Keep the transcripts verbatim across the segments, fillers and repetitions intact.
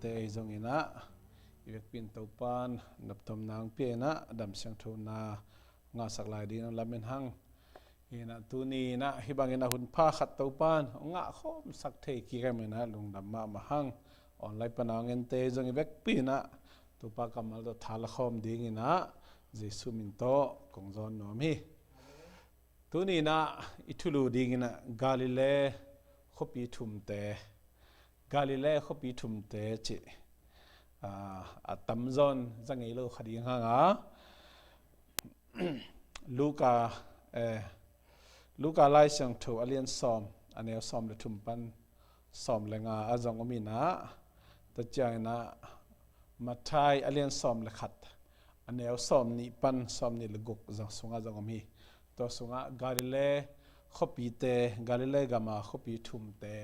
Te ei zong inah i vekpi in Topan noptom nang pia inah dam siangtho na ngahsak lai ding lamen hang. Inah tuni inah hih bangin a hun pha khat Topan ngah khawmsak thei kik a, inah lungdam mahmah hang. Online pana ngente ei zong i vekpi inah Topa kammal tawh thala khawm ding inah Jesu min tawh kong zawn nuam hi. Tuni inah i thulu ding inah Galilee khuapi thumte, Galilee khuapi thumte cih, ah, a tamzawn za ngei lo kha ding hang a. Luka, eh, Luka Lai Siangtho a lian sawm, a neu sawm le thum pan sawm le nga a zong om inah, tua ciang inah Matthai a lian sawm le khat, a neu sawm nih pan sawm nih le guk zong sungah zong om hi. Tua sungah Galilee khuapite, Galilee gama khuapi thumte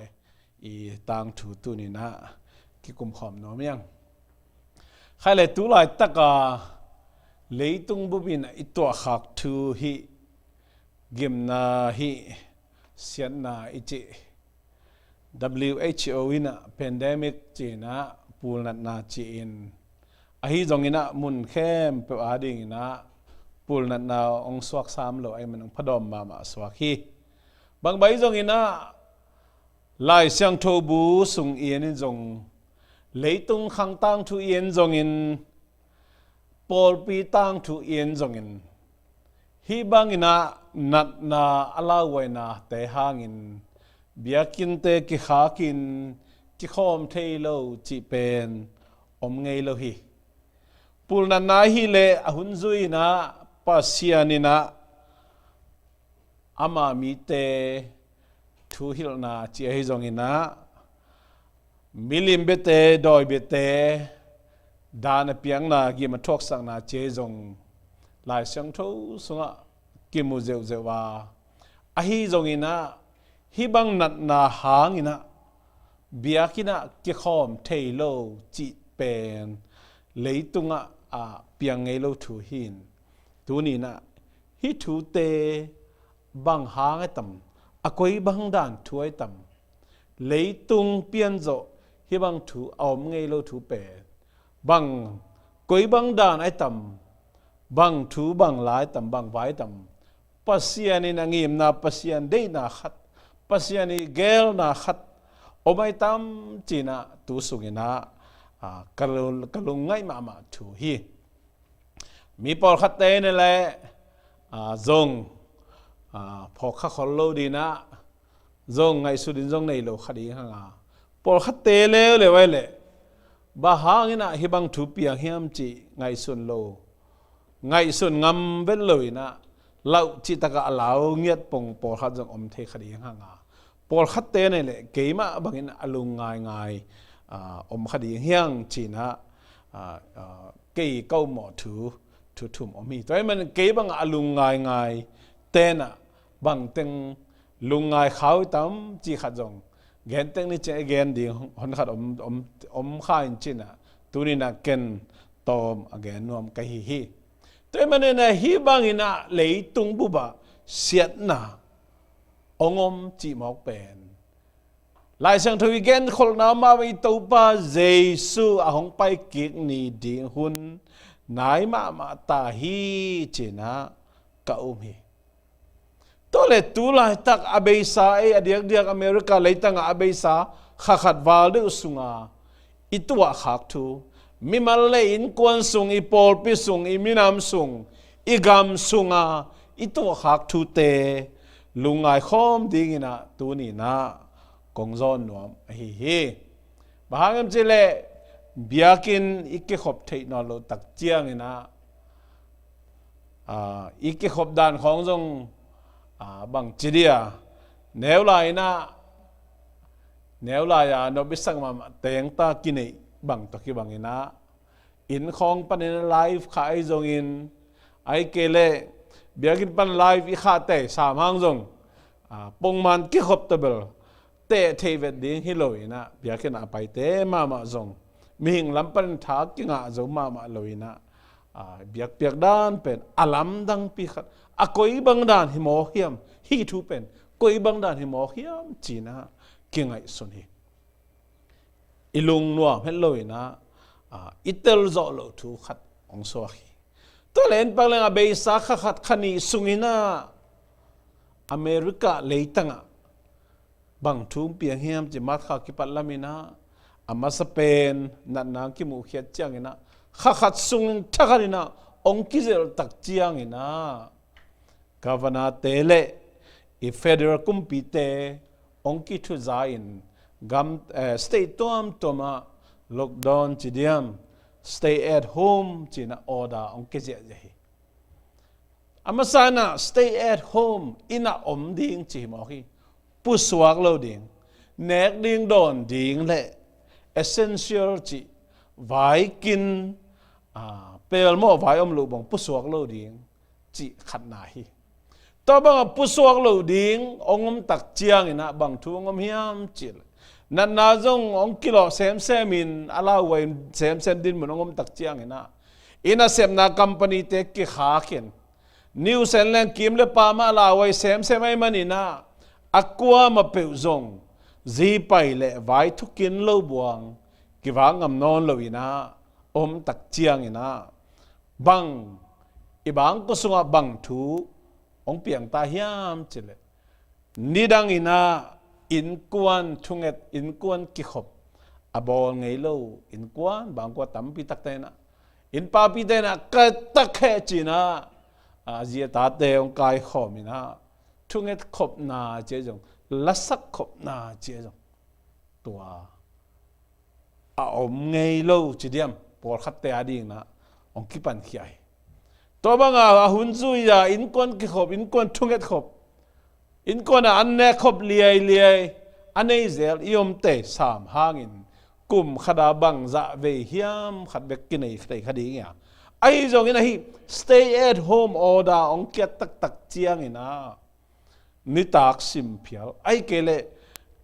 i tangthu tuni inah kikum khawm nuam hi hang. Khai le tu laitaka leitung bup in i tuahkhak thu hih gimna hih siatna i cih W H O inah pandemic ci inah pulnatna ci-in, ahi zong inah mun khempeuh a ding inah pulnatna hong suak sam lo ahih man hong phadawm mahmah suak hi. Bangbang zong inah Lai Siangtho bu sung i en in zong, leitung khang tangthu i en zongin, pawlpi tangthu i en zongin, hih bang inah natna a lauhuainate hangin biakinnte kikhakin kikhawm thei lo cih pen om ngei lo hi. Pulnatna ahih leh a hun zui inah Pasian inah ama mite thuhilhna ci ahi zong inah, milim biate, dawi biate, dan a piakna, gim a thuaksakna ci ahi zong Lai Siangtho sungah kimu zeuhzeuh a, ahi zong inah hih bang natna hang inah biakinn ah kikhawm thei lo cih pen leitungah a piang ngei lo thu hi. Tuni inah hih thute bang hang a tam, a koi bang dan thu a tam, leitung pianzawh hih bang thu a om ngei lo thu pen bang, koi bang dan a tam, bang thu bang lai tam, bang vai tam, Pasian in a ngimna, Pasian deihna khat, Pasian i gelna khat om a tam ci inah tu sung inah, ah, ka lung, ka lungngaih mahmah thu hi. Mi pawlkhatte in leh, ah, zong, ah, phawk kha khol lo ding inah, zong ngaihsut in zong nei lo kha ding hang a, pawlkhatte leuleu a leh bang hang inah hih bang thu piang hiam cih ngaihsun lo, ngaihsun ngam vet lo inah, lau cih takah a lau ngiat pong pawlkhat zong om thei kha ding hang a, pawlkhatte in leh keimah bangin a lung ngaingai, ah, om kha ding hi hang ci inah, ah, ah, kei ka upmawh thu, thu thum om hi. Tua ahih man kei bang a lung ngaingaite in bangteng lungngai kha uh tam cih khat zong gen teng ni ci a, gen ding hon khat om, om, om kha in ci inah, tuni inah ken tawm a gen nuam ka hi hi. Tua ahih man inah hih bang inah leitung bup ah siatna hong om cih mawk pen Lai Siangtho i genkholhna mah bang i Topa Jesu a hong paikik ni ding hun nai mahmah ta hi ci inah ka um hi. Tua leh tu laitak a beisa, ei a diakdiak America leitangah a beisa kha khat val deuh sunga i tuahkhak thu, mimal le innkuan sung, i pawlpi sung, i minam sung, i gam sunga i tuahkhak thute lungngai khawm ding inah tuni inah kong zawn nuam ahi hi. Bang hang hiam cih leh biakinn i kikhop theih nawn loh tak ciang inah, ah, i kikhop dan khawng zong, ah, bang ci dia, neu lai inah, neu lai a nop i sak mahmah teng ta kineih bang tawh kibang inah, inn khawng panin live khah ahi zongin, ahih kei leh biakinn pan live i khah tei sam hang zong, ah, pongman kikhop ta bel teh theih vet ding hi lo inah, biakinn ah a paite mahmah zong mihing lam panin tha kingah zo mahmah lo inah, ah, biakpiak dan pen a lamdangpi khat, a koi bang dan hi mawk hiam, hih thu pen koi bang dan hi mawk hiam ci inah kingaihsun hi. i lungnuam het lo in ah, i tel zawh loh thu khat hong suak hi. Tua leh en pak leng a beisa kha khat kha nih sung in ah America leitang ah bang thu hong piang hiam cih March kha kipat lam in ah, a masa pen natna hong kimuhkhiat ciangin ah kha khat sung thakhat in ah hong kizelh tak ciangin ah, governor-te le i federal kumpite hong kithuza in gam, eh, state tuamtuam ah lockdown ci diam, stay at home ci-in ah order hong kiziahziah hi. A masa in ah stay at home, inn ah om ding ci hi mawk hi. Pusuak lo ding, nek ding dawn ding le essential cih vaikin, ah, pelmawh vai om loh bang pusuak lo ding cih khatna hi. Tua bangah pusuak loh ding hong om tak ciangin ah bang thu hong om hiam cih leh, natna zong hong kilawh semsem in a lauhuai semsem dinmun hong om tak ciangin ah, i nasepna company-te kikhak in, news en leng kim le pam ah lauhuai semsem ahih manin ah, a kuamah peuh zong zipai le vai thukin lo buang kivak ngam nawn lo in ah om tak ciangin ah, bang, i bangkua sungah bang thu hong piang ta hiam cih leh, nidang in ah innkuan thunget, innkuan kikhop a bawl ngei lo innkuan bangkua tampi takte in ah, innpapite in ah ka tak heh ci-in ah, a zi a tate hong kaikhawm in ah, thunget khopna ci-a zong, lasak khopna ci-a zong, tua a om ngei lo ci diam, pawlkhatte a ding in ah hong kipankhia hi. Tua bangah a hun zui-a innkuan kikhop, innkuan thunget khop, innkuan ah an nek khop liailiai a nei zel i omte sam hangin kum khat ah bangzah vei hiam khat bek kinei thei kha ding hi a. Ahi zongin ahi, stay at home order hong kiat taktak ciangin ah nitak sim phial, ahih kei leh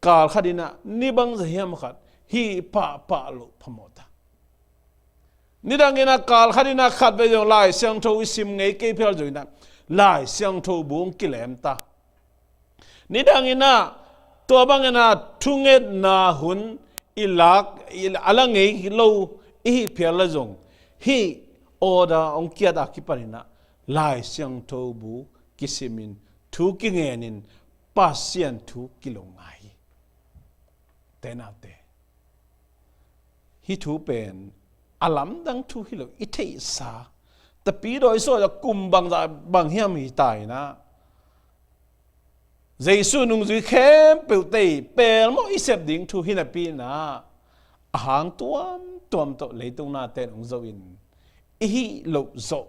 kal khat in ah ni bangzah hiam khat hih pahpah loh phamawh ta. Nidang in ah kal khat in ah khatvei zong Lai Siangtho i sim ngei kei phial zong in ah Lai Siangtho bu hong kilem ta. Nidang in ah tua bang in ah thungetna hun i lak, i a la ngei lo i hih phial leh zong, hih order hong kiat a kipan in ah Lai Siangtho bu kisim in, thu kingen in, Pasian thu kilong ngai hi. Te naute, hih thu pen a lamdang thu hi lo, i theihsa, tapidaw i sawt a kum bangzah bang hiam hi ta in ah, Jesu nungzui khempeuhte i pelmawh i sep ding thu hi napi in ah, a hang tuamtuam tawh leitung nate in hong zoh in, i hih loh zawh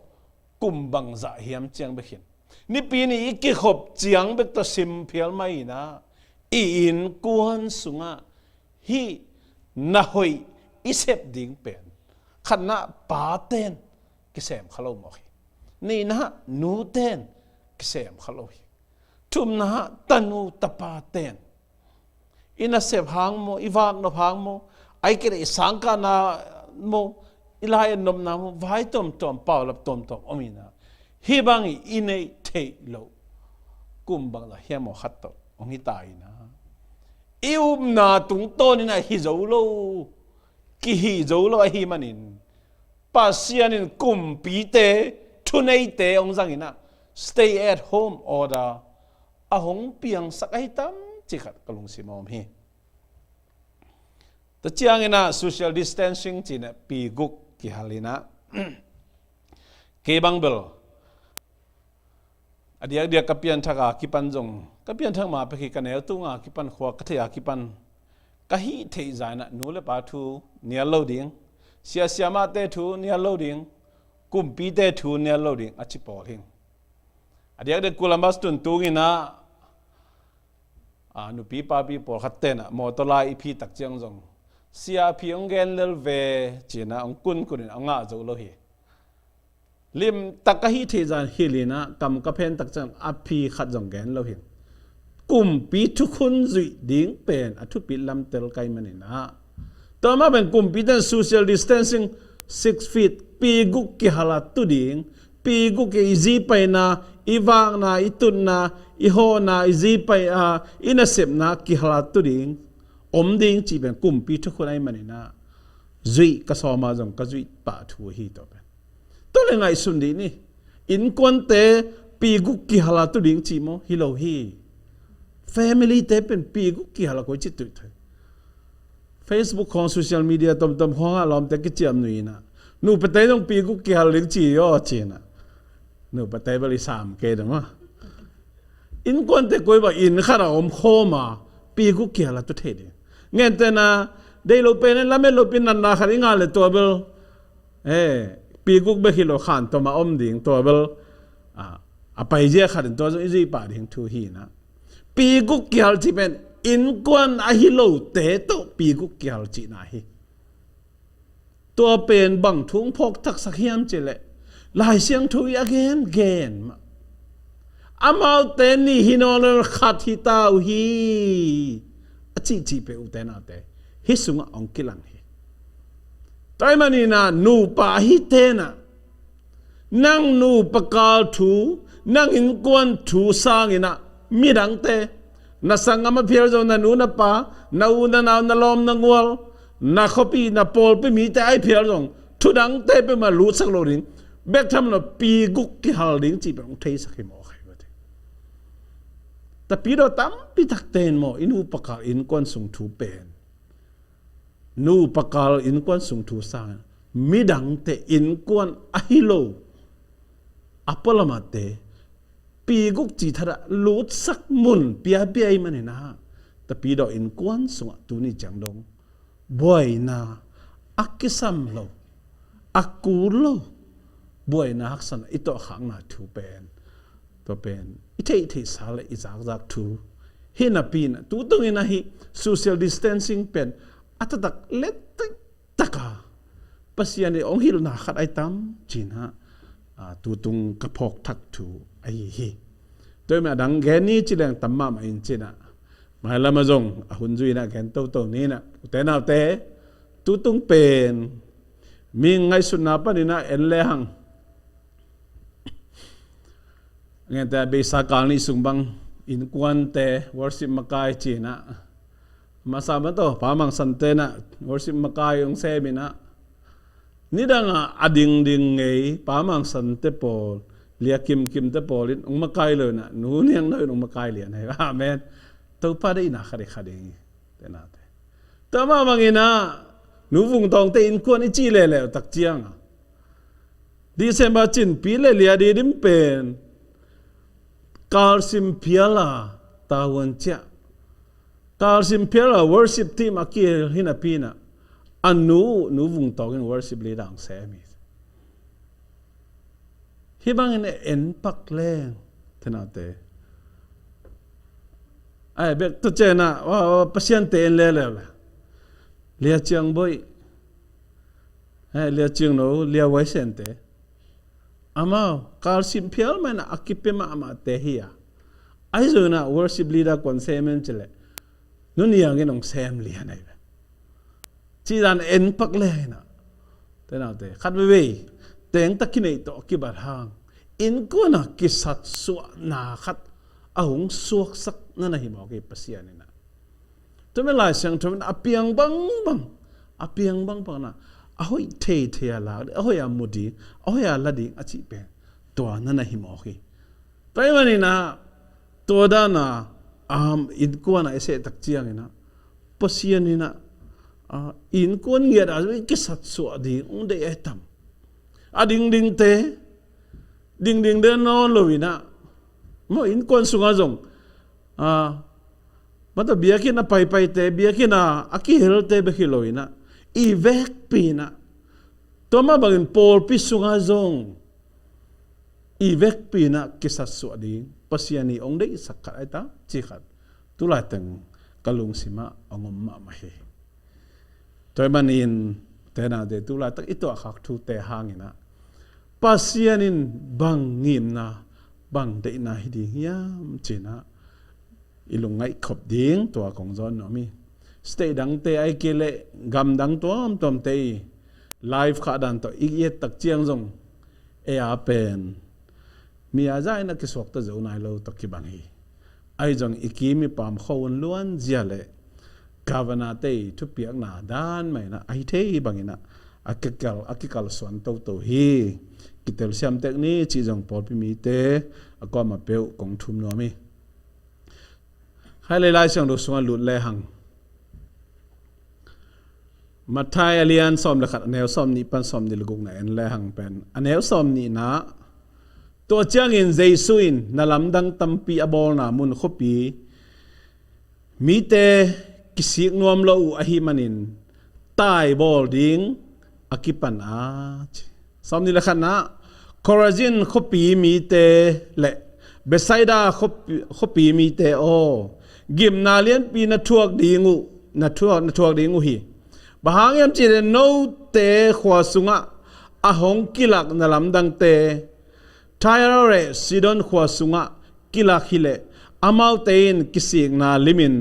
kum bangzah hiam ciang bek hi in, Nipi ni i kikhop ciang bek tawh sim phial mah in ah, i innkuan sungah hih na hoih i sep ding pen, khatna pate'n kisem kha lo mawk hi. Nihna nute'n kisem kha lo hi. Thumna tanu tapate'n, i nasep hang maw, i vaknop hang maw, ahih kei leh i sangkahna maw, i lai-en nopna maw, vai tuamtuam, paulap tuamtuam om in ah, hih bang i neih theih loh kum bangzah hiam maw khat tawh hong hi ta in ah, i upna tungtawn in ah hi zo lo, kihi zo lo ahih manin, Pasian in kumpite, thuneite hong zang in ah, stay at home order a hong piangsak ahi tam cih khat ka lungsim a om hi. Tua ciangin ah social distancing ci-in ah pi guk kihal in ah, kei bang bel a diakdiak ka pianthak a kipan zong, ka pianthak ma pek hi, ka neu tung a kipan, khua ka theih a kipan, ka hih theih zah in ah nu le pa thu nial lo ding, sia siamahte thu nial lo ding, kumpite thu nial lo ding a ci pawl hi. A diakdiak Columbus tun tung in ah, a, nupi papi pawlkhat te'n ah mawtaw lai i phi tak ciang zong, sia, a phi hong gen lel ve ci-in ah hong kunkun in ah ngah zo lo hi. Limtak ka hih theih zah hilh in ah kam ka phen tak ciang a phi khat zong gen lo hi. Kumpi thukhun zuih ding pen a thupit lamtel ka hih manin ah, tua mah pen kumpite'n social distancing six feet, pi guk kihal a tu ding, pi guk i zi paina, i vakna, i tutna, i hawhna, i zi pai a, i nasepna kihal a tu ding om ding cih pen kumpi thukhun ahih manin ah, zuih ka sawm a zong ka zuih pah thu ahi tua pen. Tua le ngaihsun dih ni. Innkuante pi guk kihal a tu ding cih maw? Hi lo hi. Family te pen pi guk kihal a koi ci tuih thei. Facebook khawng, social media tomtom khawng ah lawmte kiciam nuih in ah, nupate zong pi guk kihal ding ci aw ci in ah, nupate bel i sam kei ding maw? Innkuante koi bang inn khat ah om khawm a pi guk kihal a tu thei ding. Ngente na, deih lo pen in lamet lopi natna khat i ngah le tua bel, eh, pi guk bek hi lo, khan tom a om ding tua bel, ah, a paizia khat in tua zong i zuih pah ding thu hi in ah. Pi guk kihal cih pen innkuan ahi lote tawh pi guk kihal cihna hi. Tua pen bang thu hong phawk thaksak hiam cih leh, Lai Siangtho i a gen gen mah, amaute nih hi nawn lo, khat hi ta uh hi, a cihcih pen ute naute, hih sungah hong kilang hi. Tua ahih manin ah nupa ahi ten ah, nang nupa kal thu, nang innkuan thu sangin ah midangte, na sanggam a phial zong, na nu na pa, na u na nau, na lawm na gual, na khuapi na pawlpi mite a phial zong, thu dangte peuhmah lutsak lo ding, bek tham lo pi guk kihal ding cih pen hong theisak hi mawk hi. Tapidaw tampi takte in maw, i nupa kal innkuan sung thu pen, nupa kal innkuan sung thu sangin midangte innkuan ahi lo a pualamate pi guk cih thadah lutsak mun piapia ahih manin ah, tapidaw innkuan sungah tuni ciang dong buaina a kisam lo, a kul lo, buaina haksatna i tuahkhakna thu pen, tua pen i theihtheihsa le i zakzak thu hi napi in ah, tutungin ah hih social distancing pen a taktak le taktak a Pasian in hong hilhna khat ahi tam ci in ah, ah, tutung ka phawk thak thu ahi hi. Tua ahih manin a dang gen ni ci leng tam mahmah in ci in ah, mailam ah zong a hun zui in ah gen toto ni in ah, ute naute, tutung pen mi ngaihsutna panin ah en le hang. Ngente a beisa kal nih sung bang innkuante worship makai ci in ah, masa ma tawh Pa Mang Sante in ah worship makai hong sem in ah, nidang ah a dingding ngei Pa Mang Sante pawl, Lia Kim Kimte pawl in hong makai lo in ah, Nu Niang No in hong makai lian hi. Amen. Topa deihna khat i kha ding hi. Tua mah bangin ah Nu Vung Tawngte innkuan i cih leuleu tak ciang a, December cinpi le lia didim pen kalsim phial a tavuan ciah, kalsim phial a worship team a kihel hi napi in ah, a nu, Nu Vung Tawng in worship leader hong sem hi. Hih bangin en pak leng, ute naute, ai bek tua ciang ah, wa, wa, Pasiante en leuleu le, Lia Ciang Boih, eh, Lia Ciang No, Lia Wai Sente, amau kalsim phial mah in ah a kipia mahmahte hi a, ahi zongin ah worship leader kuan sem en cih leh, Nu Niang in hong sem lian ahi ve. Cih dan en pak le hi in ah, ute naute, khat veivei teng tak kineih tawh a kibat hang, innkuan a kisatsuahna khat a hong suaksak na na hi mawk hi Pasian in ah. Tua mah Lai Siangtho in a piang bangbang, a piang bangbang in ah, a hoih theithei a lak ding, a hoih a mu ding, a hoih a la ding a cih pen tua na na hi mawk hi. Tua ahih manin ah, tua dan a, um, innkuan a i seh tak ciangin ah, Pasian in ah, ah, innkuan ngiat a zong i kisatsuah ding hong deih ahi tam. A dingdingte, dingding den nawn lo in ah, maw, innkuan sungah zong, ah, ma tawh biakinn a paipaite, biakinn a a kihelte bek hi lo in ah, i vekpi in ah, tua mah bangin pawlpi sungah zong i vekpi in ah kisatsuah ding Pasian in hong deihsak khat ahi ta, cih khat tu laiteng ka lungsim ah hong om mahmah hi. Tua ahih manin, ute naute, tu laitak i tuahkhak thute hangin ah, Pasian in bang ngimna, bang deihna hi ding hiam ci in ah, i lungngaih khop ding tua kong zawn nuam hi. State dangte ahih kei leh gam dang tuamtuamte i live khah dan tawh i et tak ciang zong, ei a pen mi a za in a kisuakta zo nai lo tawh kibang hi. Ahi zong i kim i pam khua hun luan zia leh, Governor te i thupiakna dan mah in ah, a hi thei bangin ah, a kikal, a kikalsuan toto hi. Kitelsiam tek ni cih zong pawlpi mite a kuamah peuh kong thum nuam hi. Hai lei Lai Siangtho sungah lut lehang, Matthai a lian sawm le khat, a neu sawm nih pan sawm nih le gukna en lehang pen, a neu sawm nihna, tua ciangin Jesu in na lamdang tampi a bawlna mun khuapi mite kisik nuam lo uh ahih manin tai bawl ding a kipan a ci. Sawm nih le khatna, Khorazin khuapi mite le Bethsaida khuapi, khuapi mite aw, gimna lianpi na thuak ding uh, na thuak, na thuak ding uh hi. Bang hang hiam cih leh note khua sungah a hong kilak na lamdangte Tyre le Sidon khua sungah kilak hileh, amaute in kisikna limin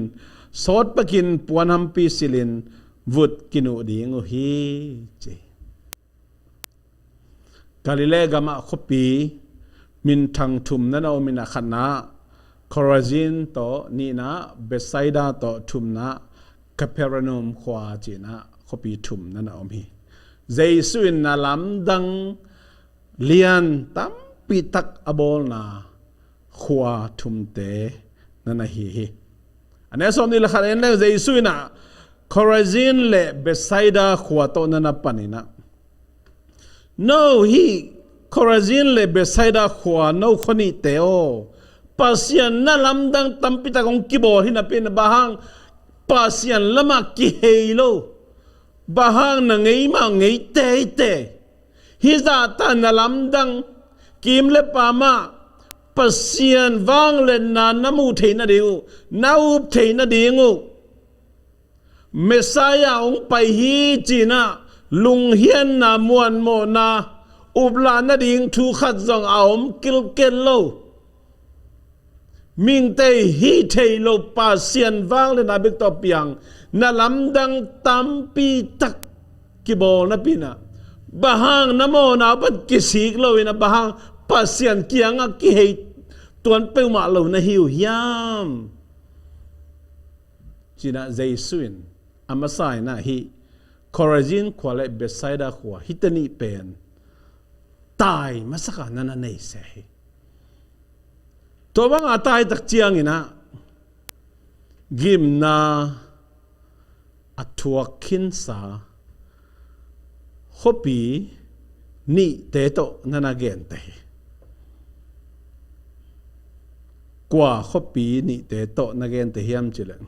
sawtpakin puanhampi silhin vut kinuh ding uh hi ci. Galilee gamah khuapi minthang thum na na om in, a khatna Khorazin tawh, nihna Bethsaida tawh, thumna Capernaum khua ci-in ah khuapi thum na na om hi. Jesu in na lamdang lian tampi tak a bawlna khua thumte na na hi hi. A neu sawm nih le khat en leng, Jesu in ah Khorazin le Bethsaida khua tawh na na pan in ah, no hih Khorazin le Bethsaida khua no khua nihte aw, Pasian na lamdang tampi tak hong kibawl hi napi in ah, bang hang Pasian lamah kihei lo, bang hang na ngei mah ngei teitei. Hih zahta na lamdang, kim le pamah Pasian vangliatna na muh theih nading uh, na up theih nading uh, Messiah hong pai hi ci-in ah lunghianna, muanmawhna, uplah nading thu khat zong a om kilkel lo. Mihingte hih theih loh Pasian vangliatna bek tawh piang na lamdang tampi tak kibawl napi in ah, bang hang na mawhna uh pan kisik lo in ah, bang hang Pasian kiangah kihei tuan peuhmah lo na hi uh hiam? Ci-in ah Jesu in a masa in ah hih Khorazin khua le Bethsaida khua, hihte nih pen tai masak a na na nei se hi. Tua bang a tai tak ciangin ah gimna a thuak khinsa khuapi nihte tawh na na gente hi. Kua khuapi nihte tawh na gente hiam cih leh,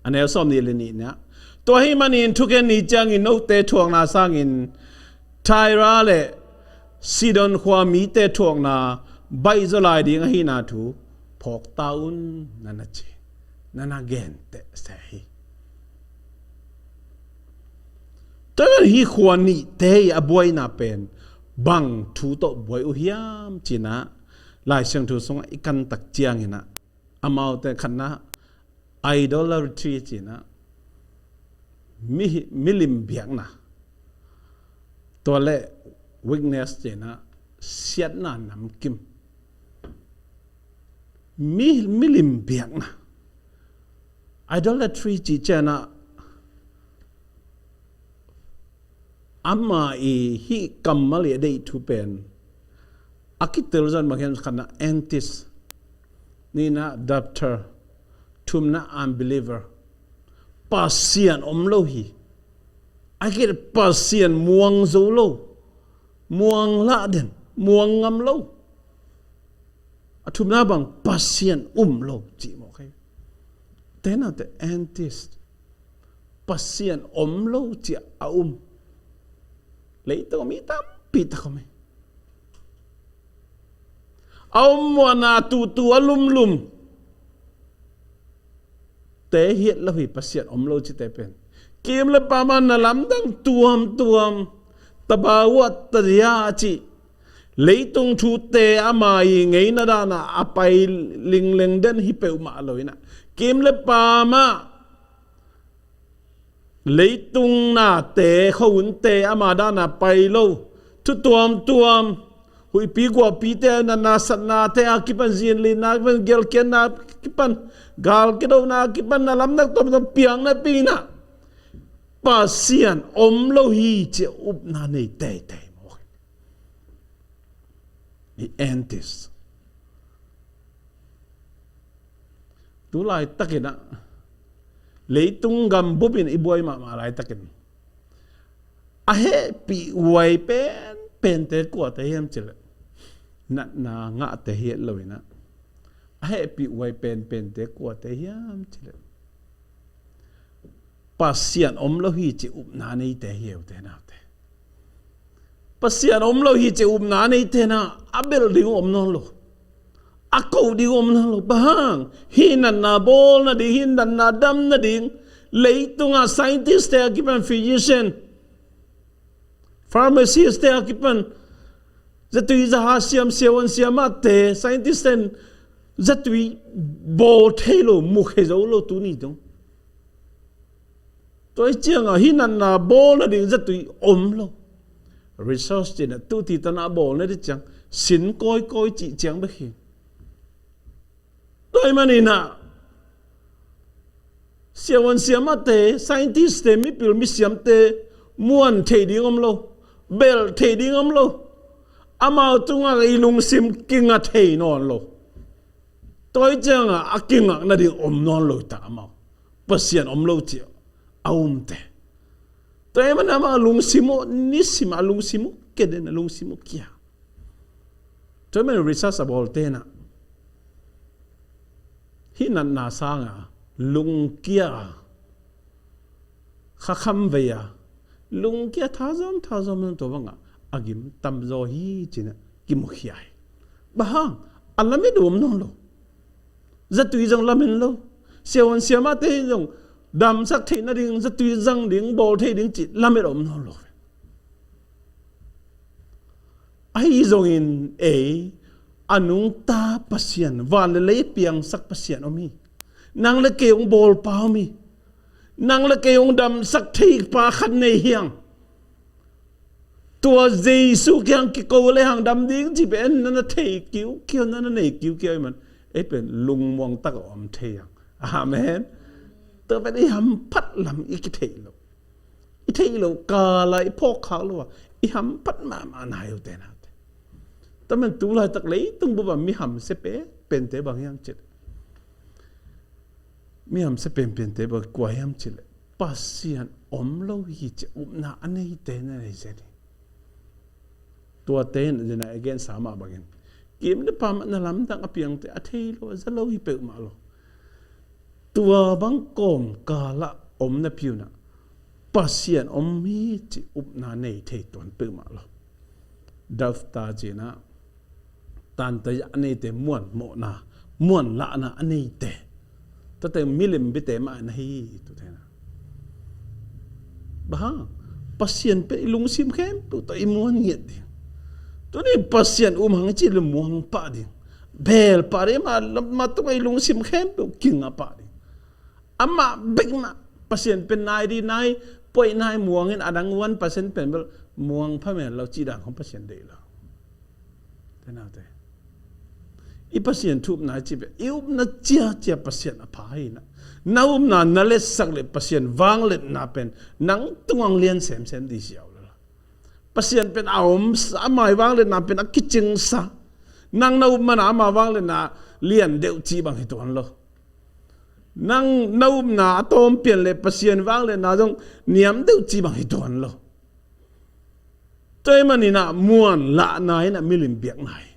a neu sawm nih le nihna, tua ahih manin thugen ni ciangin note thuakna sangin Tyre le Sidon khua mite thuakna baihzaw lai ding ahihna thu phawk ta un, na na ci, na na genteh se hi. Tua hi khua nihte i a buaina pen bang thu tawh buai uh hiam ci-in ah Lai Siangtho sungah i kan tak ciangin ah, amaute khatna idolatry ci-in ah, mi, milim biakna, tua le wickedness ci-in ah siatna namkim, mi, milim biakna, idolatry cih ciangin ah ama i hih kammal i a deih thu pen a kitel zong bang hiam, khatna atheist, nihna doubter, thumna unbeliever. Pasian om lo hi. A kit Pasian muang zo lo, muang lah den, muang ngam lo. A thumna bang Pasian um lo cih mawk hi. Te na te atheist, Pasian om lo cih a um. Leitung mi tampi tak om hi. A om muanna tutu a lumlum te hi lo hi, Pasian om lo cihte pen. Kim le pama na lamdang tuamtuam, tabawa tadia a cih leitung thute ama i ngeina dana a pai lingleng den hi peuhmah lo in ah, kim le pama leitung nate, khohunte ama dana pai lo, thu tuamtuam, Huihpi guahpite, natna satnate a kipan, zinlinna a kipan, gelkhiatna a kipan, gal kidona a kipan, na lamdang tuamtuam piang napi-in ah Pasian om lo hi ci-a upna nei teitei mawk hi. I antis. Tu laitakin ah, leitung gam bupin i buai mahmah laitakin, a hehpih huai penpente kuate hiam cileh, natna ngahte hi lo-in ah, a hehpih huai penpente kuate hiam cileh, Pasian om lo hi ci upna neite hi, ute naute. Pasian om lo hi ci upna neite na, a belh ding om nawn lo. A koh ding om nawn lo. Bang hang? Hih natna bawl nading, hih natna dam nading, leitungah scientist-te a kipan, physician, pharmacist-te a kipan, zatui zaha siam, siavuan siamahte, scientist-ten zatui bawl thei lo, mu thei zo lo tuni dong. Tua hi ciangah hih natna bawl nading zatui om lo. Research ci-in ah, tu ti tan a bawl nading ciang, sin kawikawi cih ciang bek hi. Tua ahih manin ah, siavuan siamahte, scientist-te, mipil misiamte muan thei ding om lo, belh thei ding om lo. Amau tungah i lungsim kingak thei nawn lo. Tua hi ciangah a kingak nading om nawn lo hi ta amau. Pasian om lo ci-a umte. Tua ahih manin amau lungsim uh, nisim a lungsim uh, keden a lungsim uh kia. Tua ahih manin research a bawlte na, hih natna sangah lungkia, khakham vei a, lungkia, thazawm, thazawm, tua bangah a gim tamzaw hi ci-in ah kimukhia hi. Bang hang? A lamet uh om nawn lo. Zatui zang lamen lo. Siavuan siamahte zong damsak theih nading, zatui zang ding, bawl thei ding cih lamet a om nawn lo. Ahi zongin ei, a nungta Pasian, van le lei piangsak Pasian om hi. Nang le kei hong bawlpa om hi. Nang le kei hong damsak theipa khat nei hi hang. Tua Jesu kiang kiko le hang dam ding ci pen na na thei kiukiau, na na nei kiukiau ahih man, ei pen lungmuang tak a om thei hang. Amen. Tua pen i hamphat lam i kitheih loh, i theih loh kala i phawkkhak loh a i hamphat mahmah na hi, ute naute. Tua man tu laitak leitung bup a mi hamsia penpente bang hiam cileh, mi hamsia penpente bang kua hiam cileh, Pasian om lo hi ci upna a neite na nei zen hi. Tuate in zina again sa mah bangin, kim le pam ah na lamdang a piangte a thei lo, a za lo hi peuhmah lo. Tua bang kawmkal ah om napi un ah Pasian om hi ci upna nei thei tuan peuhmah lo. Dafta ci-in ah, tanta a neite, muan mawhna, muan lahna a neite, tuate milim biate mah na hi, tuate na. Bang hang? Pasian pen i lungsim khempeuh tawh i muan ngiat ding. Tuni Pasian um hang i cih le muang pah ding. Beel pah ding, amah, amah tungah i lungsim khempeuh kingak pah ding. Amah bek mah, Pasian pen nai di nai, puai nai, muang in, a dang one percent pen bel muang pha men lo cih dan khong Pasian deih lo. Te naute, i Pasian thu upna i cih pen i upna ciacia Pasian a pha hi na. Na upna na letsak le Pasian vangliatna pen nang tungah lian semsem ding hi lo. Pasian pen a om sa, a mai vangliatna pen a kicing sa. Nang na up man a ama vangliatna lian deuh cih bang hi tuan lo. Nang na upna a tawm pian le Pasian vangliatna zong niam deuh cih bang hi tuan lo. Tua ahih manin ah muan lahna in ah milim biakna hi.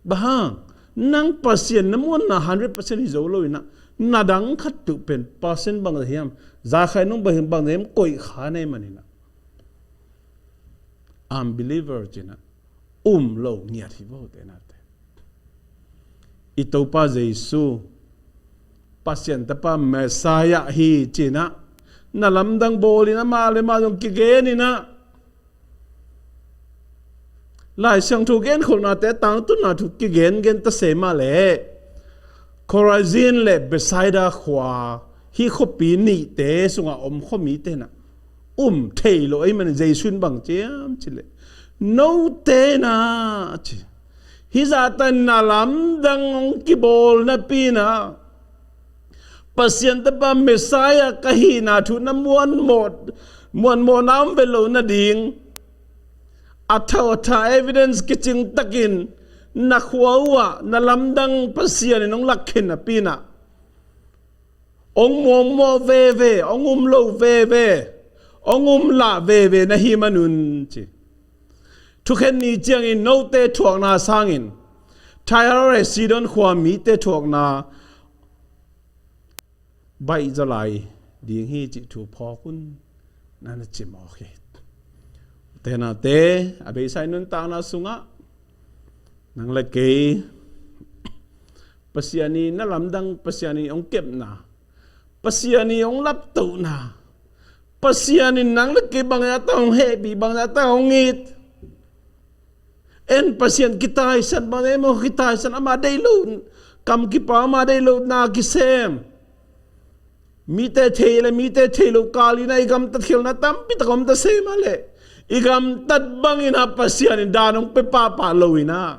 Bang hang? Nang Pasian na muanna hundred percent hi zo lo in ah, na dang khat peuh pen percent bangzah hiam, zakhai nung bang, bangzah hiam koih kha na hih manin ah, unbeliever ci-in ah um lo ngiat hi vo, te naute. I Topa Jesu, Pasian Tapa Messiah hi ci-in ah na lamdang bawl in, amah le amah zong kigen in ah, Lai Siangtho genkholhnate, tangtunna thu kigengen ta se mah leh, Khorazin le Bethsaida khua, hih khuapi nihte sungah om khuamite in ah um thei lo ahih manin Jesu in bang ci hiam cih leh, Note na ci. Hih zahtan na lamdang hong kibawl napi-in ah Pasian tapa Messiah ka hihna thu na muanmawh, muanmawhna om ve lo nading a thau a tha evidence kicing takin na khua uhah na lamdang Pasian in hong lakkhin napi-in ah hong muangmawh veve, hong um lo veve, hong um lah veve na hi manun ci. Thukhen ni ciangin note thuakna sangin Tyre le Sidon khua mite thuakna baih zaw lai ding hi cih thu phawk un, na na ci mawk hi. Tenate a beisa i nuntakna sungah nang le kei Pasian i na lamdang, Pasian i hong kepna, Pasian i hong laptohna, Pasian in nang le kei bangzah ta hong hehpih, bangzah ta hong it. En Pasian kitaisan, bangzah em aw kitaisan, ama deih lo kam kipau, ama deih lo na kisem. Mite thei le mite thei lo kal in ah i gamtat khialhna tampi tak om ta se mah leh i gamtat bangin ah Pasian in dan hong pia pahpah lo in ah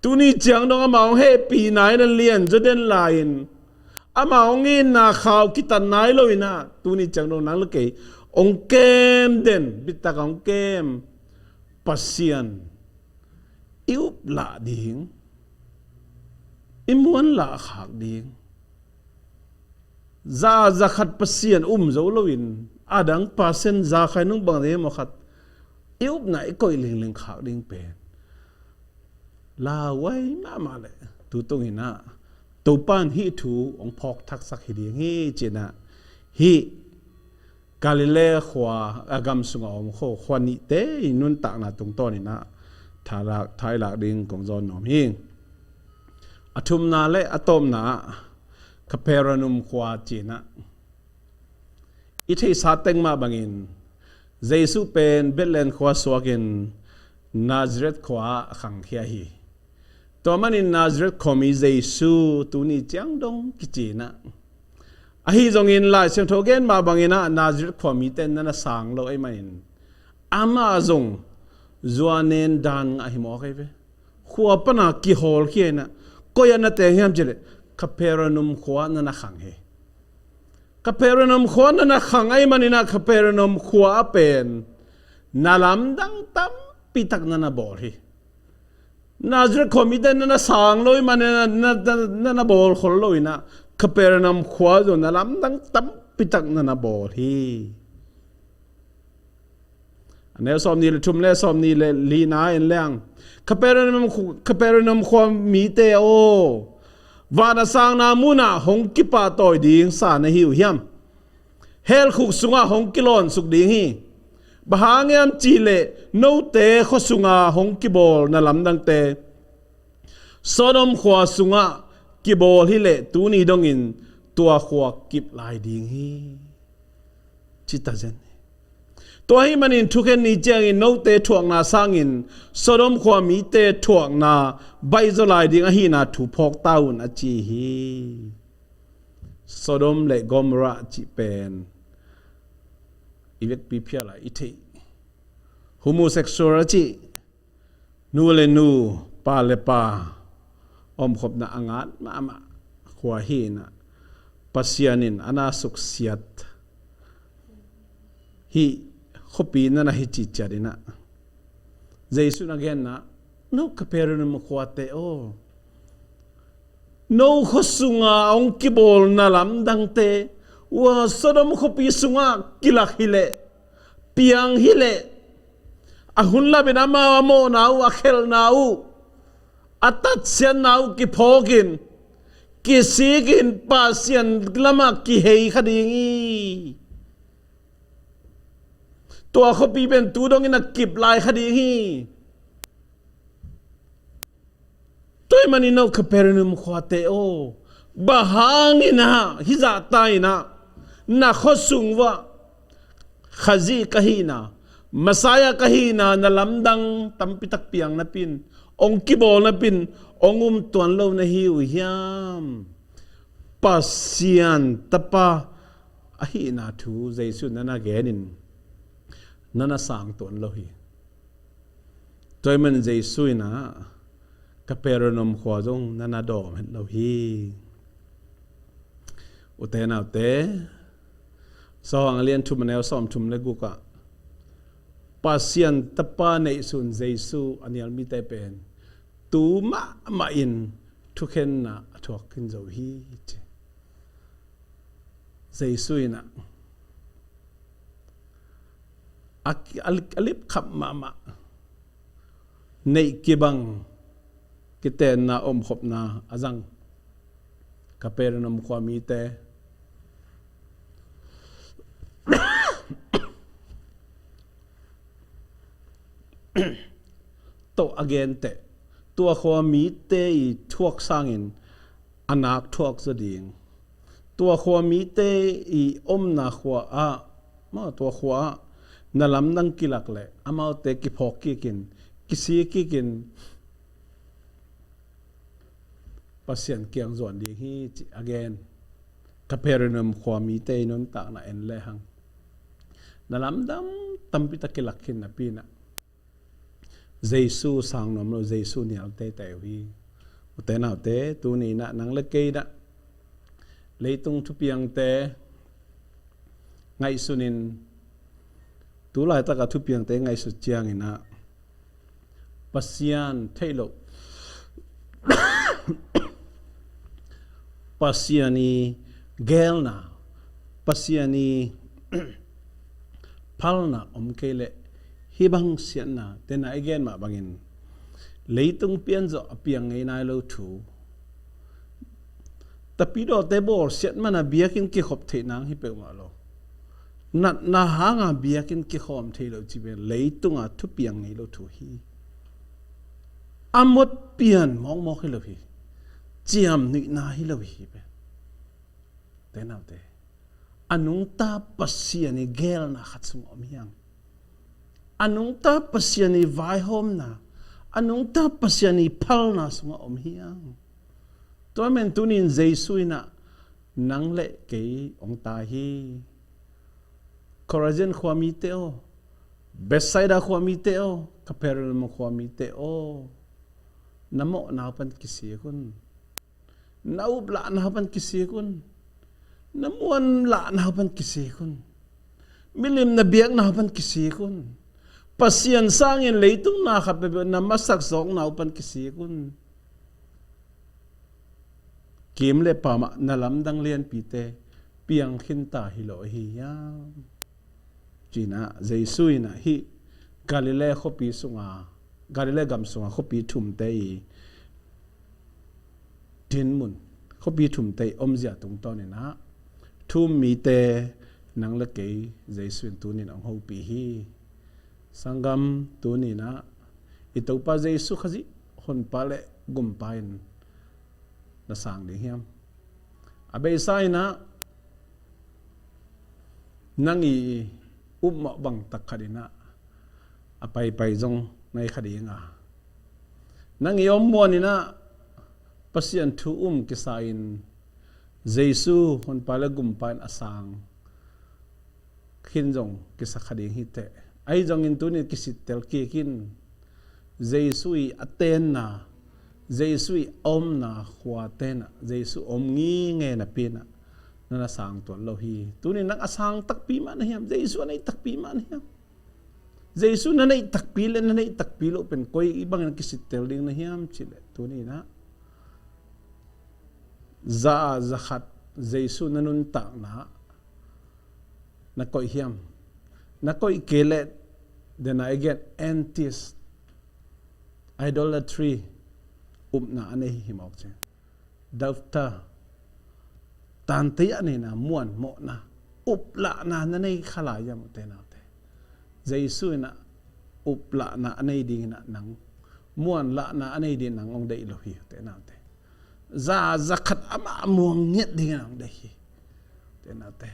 tuni ciang dong amah hong hehpihna in a lian zaw den lai-in amah hong itna khau kitat nai lo in ah tuni ciang dong nang le kei hong kem den, bitak hong kem Pasian i uplah ding, i muanlah khak ding. Za, za khat Pasian um zo loin a dang percent za khat nung bang ding maw khat i upna i koih lingling khak ding pen lauhuai mahmah leh tu tungin ah Topa in hih thu hong phawk thaksak hi ding hi ci-in ah hih Galilee khua a gam sungah a om khua, khua nihte i nuntakna tungtawn in ah tha lak, tha i lak ding kong zawn nuam hi. A thumna le a tawpna ah Capernaum khua ci-in ah i theihsa teng mah bangin Jesuh pen Bethlehem khua suakin Nazareth khua ah a khangkhia hi. Tua manin Nazareth khuami Jesuh tuni ciang dong kici in ah, ahi zongin Lai Siangtho gen mah bangin ah Nazareth khuamite na na sang lo ahih manin amah zong zuanen dan ngah hi mawk ahi ve. Khua pana kihawlkhia in ah koi ah na teng hiam cih leh Capernaum khua ah na na khang hi. Capernaum khua ah na na khang ahih manin ah Capernaum khua ah pen na lamdang tampi tak na na bawl hi. Nazareth khuamite na na sang lo ahih manin na, na, na, na na bawl khol lo in ah Capernaum khua zong na lamdang tampi tak na na bawl hi. A neu sawmnih le thum le sawmnih le lina en leng Capernaum khu-, Capernaum khua mite aw, van a sangna munah hong kipahtawi ding sa na hi uh hiam? Hell khuk sungah hong kilawnsuk ding hi. Bang hang hiam cih leh note khua sunga hong kibawl na lamdangte Sodom khua sungah kibawl hi leh tuni dongin tua khua kip lai ding hi. Ci ta zen hi. Tua ahih manin thukhen ni ciangin note thuakna sangin Sodom khua mite thuakna baihzaw lai ding ahihna thu phawk ta un a ci hi. Sodom le Gomorrah cih pen i vekpi phial ah i theih homosexual a cih nu le nu, pa le pa omkhopna a ngat mahmah khua hi in ah Pasian in a na suksiat hih khuapi na na hi cih ciat in ah Jesuh in a genna, no Capernaum khuate aw, no khua sunga hong kibawl na lamdangte ua Sodom khuapi sungah kilak hi leh, piang hi leh, a hun lapin amau a mawhna uh, a khelhna uh, a tatsiatna uh kiphawkin, kisikin Pasian lamah kihei kha ding hi. Tua khuapi pen tu dongin a kip lai kha ding hi. Tua ahih manin no Capernaum khuate aw, bang hangin ah hih zahta in ah na khua sung uah Khazih ka hihna, Messiah ka hihna na lamdang tampi tak piang napin, hong kibawl napin hong um tuan lo na hi uh hiam? Pasian tapa ahihna thu Jesuh na na genin na na sang tuan lo hi. Tua ahih manin Jesu in ah Capernaum khua zong na na dawm het lo hi. Ute naute, Sahuang a lian thum a neu sawmthum le guk ah Pasian Tapa neihsun Jesu a nial mite pen tu mahmah in thukhenna a thuak khin zo hi, ci. Jesu in ah a, a, a lipkhap mahmah, neih kibang kitenna omkhopna a zang Capernaum khua mite tawh a genteh, tua khua mite i thuak sangin a nak thuak zaw ding. Tua khua mite i omna khua ah, ma, tua khua ah na lamdang kilak leh amaute kiphawk kikin, kisi kikin Pasian kiang zuan ding hi, ci a gen. Capernaum khua mite i nuntakna en lehang na lamdang tampi tak kilak khin napi in ah Jesu sang nuam lo, Jesu nial teitei uh hi. Ute naute, tuni in ah nang le kei in ah leitung thupiangte ngaihsun in, tu laitak a thupiangte ngaihsut ciangin ah Pasian theih loh, Pasian i geelna, Pasian i phalna om kei leh hih bang siatna, tena i gen mah bangin leitung pian zawh a piang ngei nai lo thu, tapidawte bawlsiat man a biakinn kikhop theih nang hi peuhmah lo. Natna hanga biakinn kikhawm thei lo cih pen leitunga thupiang ngei lo thu hi. A mot pian mawkmawk hi lo hi. Ciamnuihna hi lo hi pen. Ute naute, a nungta Pasian i geelna khat sungah om hi hang. A nungta Pasian i vaihawmna, a nungta Pasian i phalna sungah om hi hang. Tua ahih manin tuni in Jesu in ah nang le kei hong tai hi. Korazin khua mite aw, Bethsaida khua mite aw, Capernaum khua mite aw, na mawhna uh pan kisik un. Na uplahna uh pan kisik un. Na muanlahna uh pan kisik un. Milim na biakna uh pan kisik un. Pasian sangin leitung na khat peuhpeuh na masak zawkna uh pan kisik un. Kim le pamah na lamdang lianpite piang khin ta hi lo ahi hiam? Ci-in ah Jesu in ah hih Galilee khuapi sunga, Galilee gam sunga khuapi thumte i dinmun, khuapi thumte i omzia tungtawnin ah thu-um mite nang le kei Jesu in tuni in hong hopih hi. Sanggam, tuni in ah i Topa Jesu Khazih Honpa le Gumpa in na sang ding hiam? A beisa in ah nang i upmawh bang tak khat in ah a paipai zong na hi kha ding a, nang i om muan in ah Pasian thu um kisa in Jesu Honpa le Gumpa in a sang khin zong kisa kha ding hi teh. Ahi zongin tuni in kisittel kik in. Jesu i a tenna, Jesu i a omna khuate in ah Jesu om ngingei napi in ah na na sang tuan lo hi. Tuni in nang a sang takpi mah na hiam? Jesu a neih takpi mah na hiam? Jesu na neih takpi le na neih takpi loh pen koi bangin kisittel ding na hiam cih leh, tuni in ah za, za khat Jesu na nuntakna na koih hiam? Na koih kei leh, then again, atheist, idolatry, upna a nei hi mawk cin. Doubter, tante a neihna, muan mawhna, uplahna na nei kha lai hiam, ute naute? Jesu in ah uplahna a nei ding in ah nang, muanlahna a nei ding in nang hong deih lo hi, ute naute. Za, za khat amah muang ngiat ding in ah hong deih hi, ute naute.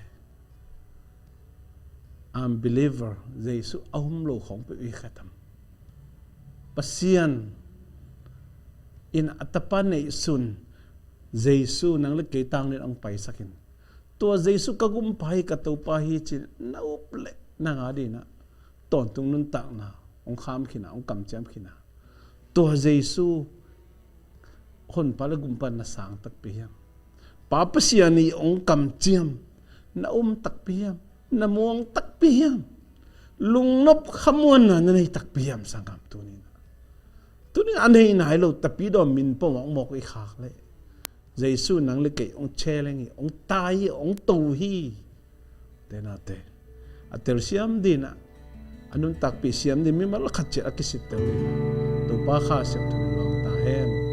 Unbeliever, Jesu a um lo khawng peuh i kha tam? Pasian in a Tapa neihsun Jesu nang le kei tangin hong paisak in, tua Jesu ka Gumpa hi, ka Topa hi ci-in na up leh nang a ding in ah tawntung nuntakna hong kham khin a, hong kamciam khin a, Tua Jesu Honpa le Gumpa na sang takpi hiam? Pa Pasian in hong kamciam na um takpi hiam? Na muang takpi hiam? Lungnop khamuanna na nei takpi hiam, sanggam, tuni-in? Tuni-in a nei nai lo tapidaw min pawh mawkmawk i khak leh, Jesu nang le kei hong challenge hi, hong tai hi, hong to hi. Tenate a telsiam dingin, a nuntakpih siam dingin mimal khat ciat a kisittel dingin Topa Kha Siangtho in hong ta hen.